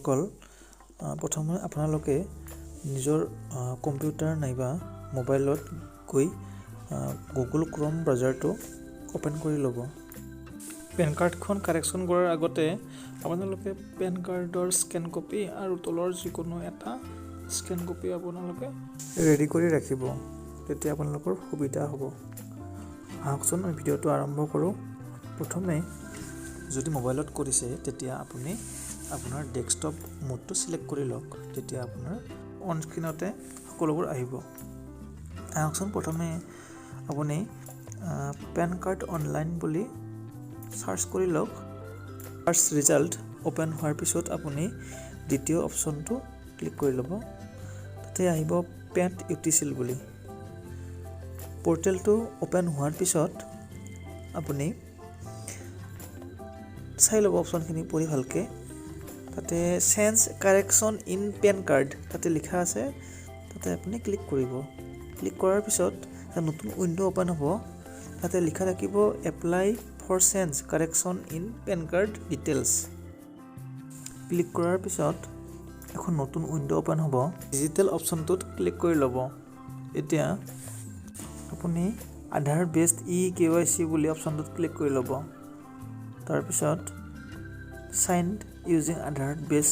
বন্ধুসকল, প্ৰথমে আপোনালোকে নিজৰ কম্পিউটাৰ নাইবা মোবাইলত গৈ গুগল ক্ৰম ব্ৰাউজাৰটো অ'পেন কৰি ল'ব। পেন কাৰ্ডখন কাৰেকশ্যন কৰাৰ আগতে আপোনালোকে পেন কাৰ্ডৰ স্কেন কপি আৰু তলৰ যিকোনো এটা স্কেন কপি আপোনালোকে ৰেডি কৰি ৰাখিব, তেতিয়া আপোনালোকৰ সুবিধা হ'ব। আহকচোন আমি ভিডিঅ'টো আৰম্ভ কৰোঁ। প্ৰথমে যদি মোবাইলত কৰিছে তেতিয়া আপুনি আপোনাৰ ডেস্কটপ মোডটো চিলেক্ট কৰি লওক, তেতিয়া আপোনাৰ অন স্ক্ৰীণতে সকলোবোৰ আহিব। আহকচোন প্ৰথমে আপুনি পেন কাৰ্ড অনলাইন বুলি চাৰ্চ কৰি লওক। চাৰ্চ ৰিজাল্ট অ'পেন হোৱাৰ পিছত আপুনি দ্বিতীয় অপশ্যনটো ক্লিক কৰি ল'ব। তাতে আহিব পেন ইউটিচিল বুলি। পৰ্টেলটো অ'পেন হোৱাৰ পিছত আপুনি চাই ল'ব অপশ্যনখিনি পঢ়ি ভালকৈ। তাতে change correction in PAN card তাতে লিখা আছে, তাতে আপুনি ক্লিক কৰিব। ক্লিক কৰাৰ পিছত এটা নতুন উইণ্ড' অ'পেন হ'ব। তাতে লিখা থাকিব apply for change correction in PAN card details. Click কৰাৰ পিছত এখন নতুন উইণ্ড' অ'পেন হ'ব। ডিজিটেল অপশ্যনটোত ক্লিক কৰি ল'ব। এতিয়া আপুনি আধাৰ বেছড ই KYC বুলি অপশ্যনটোত ক্লিক কৰি ল'ব। তাৰপিছত চাইন ইউজিং আধাৰ বেছ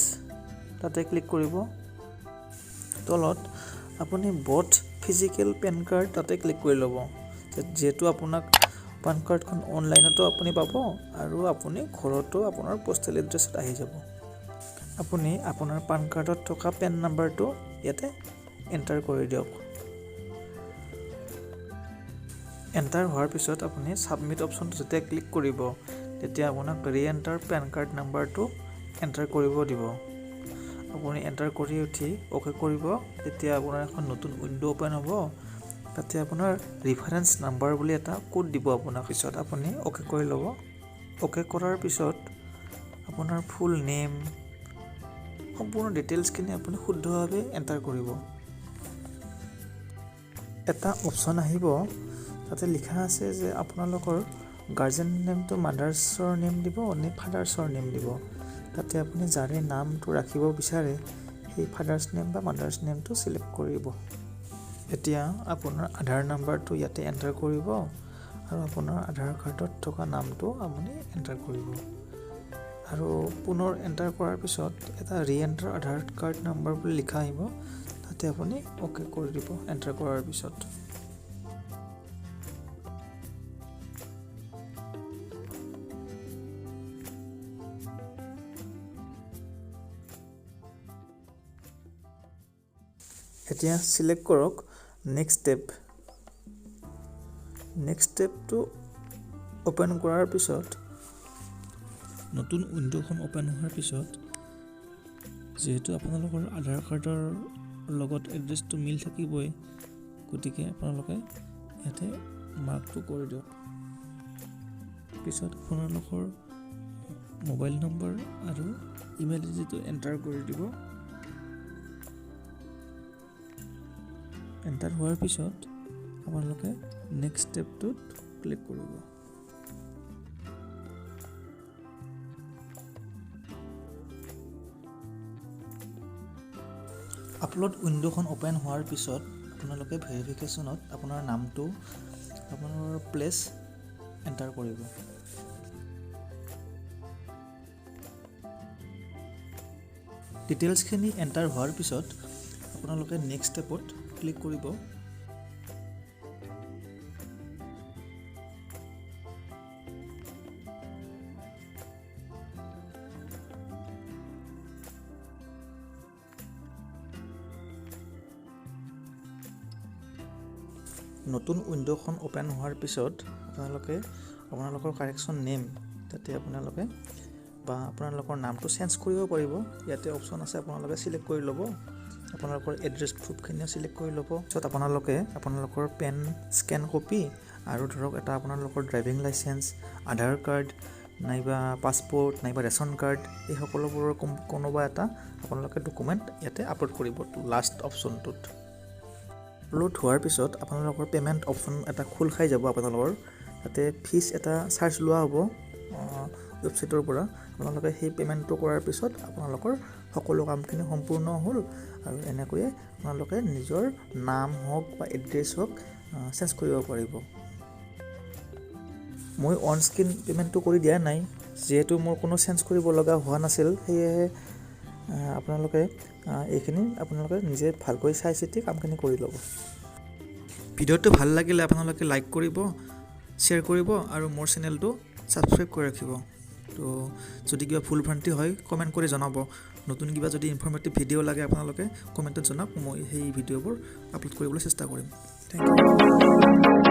তাতে ক্লিক কৰিব। তলত আপুনি বথ ফিজিকেল পেন কাৰ্ড তাতে ক্লিক কৰি ল'ব। যিহেতু আপোনাক পান কাৰ্ডখন অনলাইনতো আপুনি পাব আৰু আপুনি ঘৰতো আপোনাৰ পষ্টেল এড্ৰেছত আহি যাব। আপুনি আপোনাৰ পান কাৰ্ডত থকা পেন নাম্বাৰটো ইয়াতে এণ্টাৰ কৰি দিয়ক। এণ্টাৰ হোৱাৰ পিছত আপুনি ছাবমিট অপশ্যনটো যেতিয়া ক্লিক কৰিব তেতিয়া আপোনাক ৰি এণ্টাৰ পেন কাৰ্ড নাম্বাৰটো এণ্টাৰ কৰিব দিব। আপুনি এণ্টাৰ কৰি উঠি অ'কে কৰিব। তেতিয়া আপোনাৰ এখন নতুন উইণ্ড' অ'পেন হ'ব। তাতে আপোনাৰ ৰিফাৰেঞ্চ নাম্বাৰ বুলি এটা কোড দিব আপোনাক। পিছত আপুনি অ'কে কৰি ল'ব। অ'কে কৰাৰ পিছত আপোনাৰ ফুল নেম, সম্পূৰ্ণ ডিটেইলছখিনি আপুনি শুদ্ধভাৱে এণ্টাৰ কৰিব। এটা অপশ্যন আহিব, তাতে লিখা আছে যে আপোনালোকৰ গাৰ্জেন নেমটো মাদাৰ্ছৰ নেম দিব নে ফাদাৰ্ছৰ নেম দিব। তাতে আপুনি যাৰে নামটো ৰাখিব বিচাৰে সেই ফাদাৰ্ছ নেম বা মাদাৰ্ছ নেমটো চিলেক্ট কৰিব। এতিয়া আপোনাৰ আধাৰ নাম্বাৰটো ইয়াতে এণ্টাৰ কৰিব আৰু আপোনাৰ আধাৰ কাৰ্ডত থকা নামটো আপুনি এণ্টাৰ কৰিব। আৰু পুনৰ এণ্টাৰ কৰাৰ পিছত এটা ৰি এণ্টাৰ আধাৰ কাৰ্ড নাম্বাৰ বুলি লিখা আহিব, তাতে আপুনি অ'কে কৰি দিব এণ্টাৰ কৰাৰ পিছত। এতিয়া চিলেক্ট কৰক নেক্সট ষ্টেপ। নেক্সট ষ্টেপটো অ'পেন কৰাৰ পিছত নতুন উইণ্ড'খন অ'পেন হোৱাৰ পিছত যিহেতু আপোনালোকৰ আধাৰ কাৰ্ডৰ লগত এড্ৰেছটো মিল থাকিবই, গতিকে আপোনালোকে ইয়াতে মাৰ্কটো কৰি দিয়ক। পিছত আপোনালোকৰ মোবাইল নম্বৰ আৰু ইমেইল আই ডিটো এণ্টাৰ কৰি দিব। এণ্টাৰ হোৱাৰ পিছত আপোনালোকে নেক্সট ষ্টেপটোত ক্লিক কৰিব। আপলোড উইণ্ড'খন অ'পেন হোৱাৰ পিছত আপোনালোকে ভেৰিফিকেশ্যনত আপোনাৰ নামটো, আপোনালোকৰ প্লেচ এণ্টাৰ কৰিব। ডিটেইলছখিনি এণ্টাৰ হোৱাৰ পিছত আপোনালোকে নেক্সট ষ্টেপত ক্লিক কৰিব। নতুন উইণ্ড'খন অ'পেন হোৱাৰ পিছত আপোনালোকে আপোনালোকৰ কাৰেকশ্যন নেম তাতে আপোনালোকে বা আপোনালোকৰ নামটো চেঞ্জ কৰিব পাৰিব। ইয়াতে অপশ্যন আছে, আপোনালোকে চিলেক্ট কৰি ল'ব। আপোনালোকৰ এড্ৰেছ প্ৰুফখিনিও চিলেক্ট কৰি ল'ব। পিছত আপোনালোকে আপোনালোকৰ পেন স্কেন কপি আৰু ধৰক এটা আপোনালোকৰ ড্ৰাইভিং লাইচেঞ্চ, আধাৰ কাৰ্ড নাইবা পাছপৰ্ট নাইবা ৰেচন কাৰ্ড, এই সকলোবোৰৰ কোনোবা এটা আপোনালোকে ডকুমেণ্ট ইয়াতে আপলোড কৰিব লাষ্ট অপশ্যনটোত। আপলোড হোৱাৰ পিছত আপোনালোকৰ পে'মেণ্ট অপশ্যন এটা খোল খাই যাব। আপোনালোকৰ তাতে ফিজ এটা চাৰ্জ লোৱা হ'ব। ৱেবছাইটৰ পৰা। আপোনালোকে সেই পে'মেণ্টটো কৰাৰ পিছত আপোনালোকৰ সকলো কামখিনি সম্পূৰ্ণ হ'ল আৰু এনেকৈয়ে আপোনালোকে নিজৰ নাম হওক বা এড্ৰেছ হওক চেঞ্জ কৰিব পাৰিব। মই অন স্ক্ৰীণ পে'মেণ্টটো কৰি দিয়া নাই, যিহেতু মোৰ কোনো চেঞ্জ কৰিব লগা হোৱা নাছিল। সেয়েহে আপোনালোকে এইখিনি আপোনালোকে নিজে ভালকৈ চাই চিতি কামখিনি কৰি ল'ব। ভিডিঅ'টো ভাল লাগিলে আপোনালোকে লাইক কৰিব, শ্বেয়াৰ কৰিব আৰু মোৰ চেনেলটো ছাবস্ক্ৰাইব কৰি ৰাখিব। তো যদি কিবা ভুল ভ্ৰান্তি হয়, কমেণ্ট কৰি জনাব। নতুন কিবা যদি ইনফৰ্মেটিভ ভিডিঅ' লাগে, আপোনালোকে কমেণ্টত জনাওক। মই সেই ভিডিঅ'বোৰ আপলোড কৰিবলৈ চেষ্টা কৰিম। Thank you.